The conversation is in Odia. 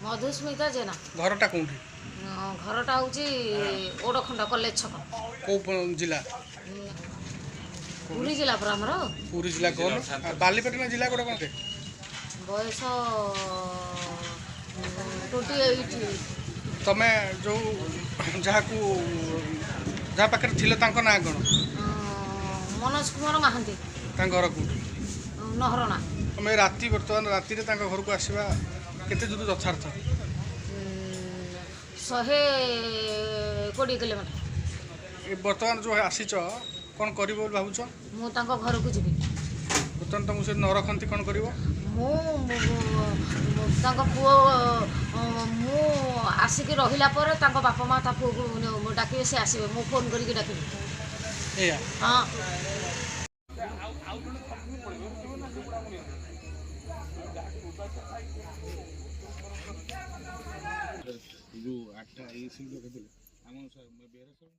ମଧୁସ୍ମିତା ଜେନା। ଘରଟା କେଉଁଠି? ଘରଟା ହେଉଛି ଓଡ଼ଖଣ୍ଡ କଲେଜ ଛକ। କେଉଁ ଜିଲ୍ଲା? ପୁରୀ ଜିଲ୍ଲା ପରା ଆମର। ପୁରୀ ଜିଲ୍ଲା କଣ? ବାଲିପାଟଣା ଜିଲ୍ଲା ଗୋଟେ କ'ଣ? ବୟସ 28। ତମେ ଯେଉଁ ଯାହାକୁ ଯାହା ପାଖରେ ଥିଲେ ତାଙ୍କ ନାଁ କ'ଣ? ମନୋଜ କୁମାର ମହାନ୍ତି। ତାଙ୍କ ଘର କେଉଁଠି? ନହରଣା। ତମେ ରାତି ବର୍ତ୍ତମାନ ରାତିରେ ତାଙ୍କ ଘରକୁ ଆସିବା କେତେ ଦୂର ଯଥାର୍ଥ? 120 କିଲୋମିଟର। ଏ ବର୍ତ୍ତମାନ ଯେଉଁ ଆସିଛ କ'ଣ କରିବ ବୋଲି ଭାବୁଛ? ମୁଁ ତାଙ୍କ ଘରକୁ ଯିବି। ବର୍ତ୍ତମାନ ତମକୁ ସେ ନ ରଖନ୍ତି କ'ଣ କରିବ? ମୁଁ ତାଙ୍କ ପୁଅ, ମୁଁ ଆସିକି ରହିଲା ପରେ ତାଙ୍କ ବାପା ମା ତା ପୁଅକୁ ଡାକିବେ, ସେ ଆସିବେ। ମୁଁ ଫୋନ୍ କରିକି ଡାକିବି। ଏଇଆ। ହଁ। ଯେଉଁ 8ଟା ଏଇ ସିଟ୍ ରଖିଥିଲେ ଆମ ବେହେରା।